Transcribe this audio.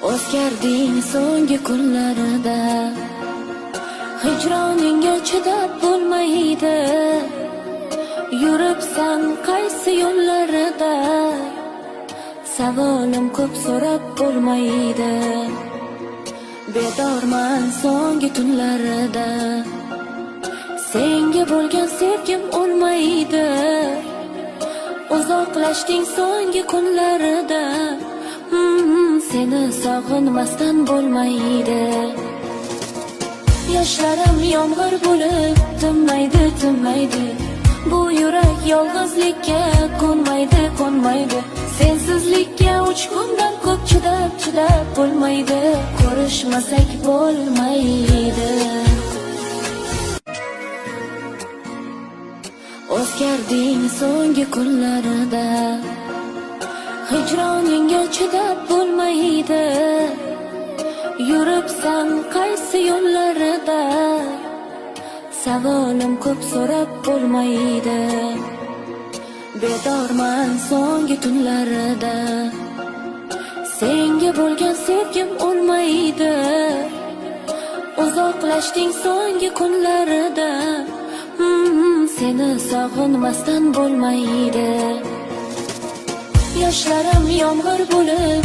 O'zgarding so'nggi kunlarida, hijroningga chidab bo'lmaydi. Yuribsan qaysi yo'llarida, savolim ko'p so'rab bo'lmaydi. Bedorman so'nggi tunlarida, senga bo'lgan sevgim o'lmaydi. Uzoqlashding so'nggi kunlarida, seni sog'inmasdan bo'lmaydi. Yoshlarim yomg'ir bo'lib tinmaydi, tinmaydi. Bu yurak yolg'izlikka ko'nmaydi, ko'nmaydi. Sensizlikka 3 kundan ko'p chidab, chidab bo'lmaydi. Ko'rishmasak bo'lmaydi. O'zgarding so'nggi kunlarida, hijroningga chidab bo'lmaydi. Yuribsan qaysi yo'llarida, savolim ko'p so'rab bo'lmaydi. Bedorman so'nggi tunlarida, senga bo'lgan sevgim o'lmaydi. Uzoqlashding so'nggi kunlarida, seni sog'inmasdan bo'lmaydi. Yoshlarim yomg'ir bo'lib